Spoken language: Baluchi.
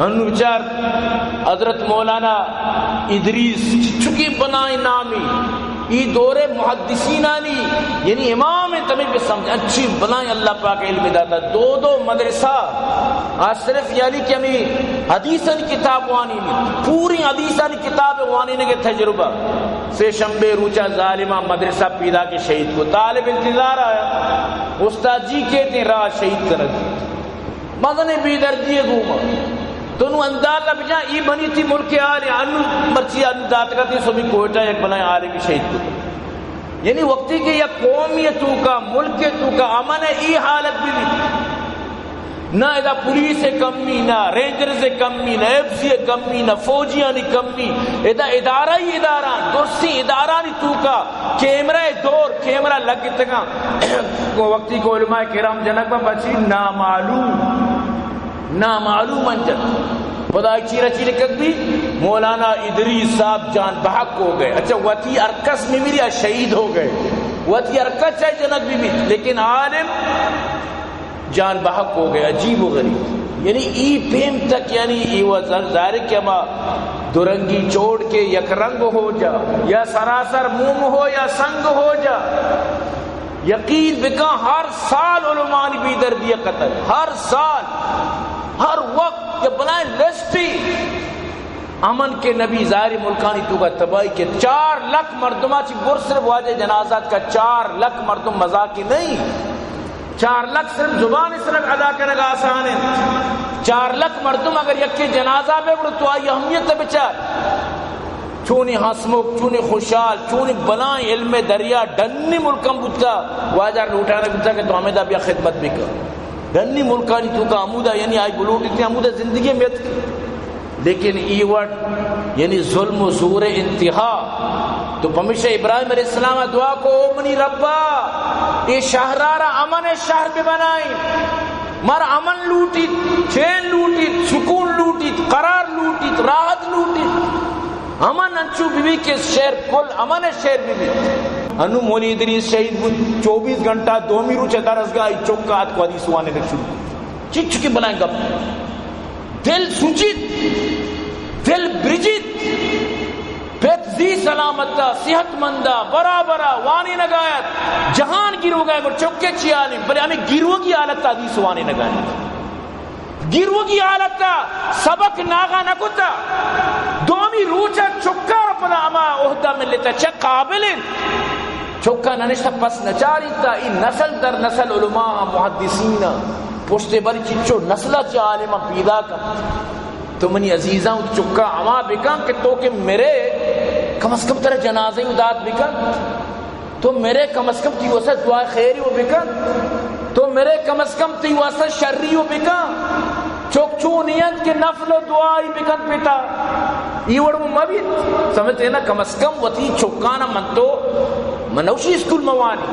انو بچار حضرت مولانا ادریس، چکے بلائیں نامی، ای دور محدثینانی، یعنی امام انت، ہمیں بہ سمجھ، اچھی بلائیں اللہ پاک علم داتا، دو دو مدرسہ، آ صرف یعنی کہ ہمیں حدیثانی کتاب وانی نہیں، پوری حدیثانی کتاب وانینگے تجربہ۔ سے شنبے روچا ظالمہ مدرسہ پیدا کے شہید کو، طالب انتظار آیا، استاد جی کہتے ہیں راہ شہید کرد۔ مزنیں بے دردی ء گوما۔ تو نوں اندازہ بجا، ای بنی تی ملک ء حال ء، انو مرچی انو داتگا تی سبی کوئٹہ یک بلائیں عالمی شہید کت۔ یعنی وقتی کہ یک قومی توکا، ملک توکا امن ء ای حالت بہ بیت، نہ ادا پولیس ء کمی، نہ رینجرز ء کمی، نہ ایف سی ء کمی، نہ فوجیانی کمی، ادا ادارہ ہی ادارہ، درستی ادارانی توکا کیمرہ دور، کیمرہ لگتگاں۔ وقتی کو علماء کرام جنگ بہ بچی نامعلوم، نامعلوم انجت۔ خدا چیرا چی لکھک بھی، مولانا ادریس صاحب جان بحق ہو گئے۔ اچھا، وتی ارکس میں میری شہید ہو گئے، وتی ارکس چاہے جنگ بھی، بھی، لیکن عالم جان بحق ہو گئے، عجیب و غریب۔ یعنی ای پیم تک، یعنی ای و ظاہر کہ ہما درنگی چھوڑ کے یک رنگ ہو جا، یا سراسر موم ہو یا سنگ ہو جا۔ یقین بکن ہر سال علمانی بے دردی قتل، ہر سال، ہر وقت یہ بلائیں لسٹی۔ امن کے نبی ظاہری ملکانی توکا تباہی کے چار لکھ مردمہ چی بر صرف واجہ جنازات کا چار لکھ مردم مزاقی نہیں۔ چار لکھ صرف زبان اس لکھ ادا کنگ آسان ہے۔ چار لکھ مردم اگر یکے جنازہ بے گڑو تو آئی اہمیت بچار۔ چونی ہسمک، چونی خوشحال، چونی بلائیں علم دریا ڈنی ملکم بوتا، واجہ لوٹانا بوتا کہ تو ہمیں دا بیا خدمت بکن۔ ڈنی ملکانی توکا ہمودا، یعنی آئی بلوٹی تے ہمودا زندگی میت کی۔ لیکن ای وڑ، یعنی ظلم و زور انتہا۔ تو پمیشہ ابراہیم علیہ السلام دعا کو، او منی ربا، اے شہرارا امن شہر بہ بنائیں۔ مر امن لوٹیت، چین لوٹیت، سکون لوٹیت، قرار لوٹیت، راحت لوٹیت۔ امن انچو بہ بیت کہ شہر کل امن شہر بہ بیت۔ انو مولی ادریس شہید بوت، چوبیس گھنٹہ دومی روچ درسگاہ ای چکا اتکو حدیث وانینگ شروع کت۔ چچکے بلائیں گپ۔ دل سوچیت، دل برجیت۔ پت زی سلامتا، صحت مندا، برابرا وانینگایت۔ جہان گیروگا گڑ چکے چی عالم، بلے ہمیں گیروگی حالتا حدیث وانینگایت۔ گیروگی حالت ء سبق ناغا نہ کتا۔ دومی روچ ء چکار پدا ہما عہدہ ملتا چہ قابل انت۔ چکا ننشتہ پس نچاریتا، ای نسل در نسل علماء محدثین پشت بری چچو نسل چہ عالم پیدا کنت۔ تو منی عزیزاں چکا ہما بکن کہ تو کہ مرے کم از کم ترا جنازہ دات بکن۔ تو مرے کم از کم تی واسطہ دعا خیری و بکن۔ تو مرے کم از کم تی واسطہ شری و بکن۔ چک چو نیت کہ نفل و دعائی بکن پتا۔ ای وڑ مبیت۔ سمجھتے نا، کم از کم وتی چکانا من تو منوشی اسکول موانی۔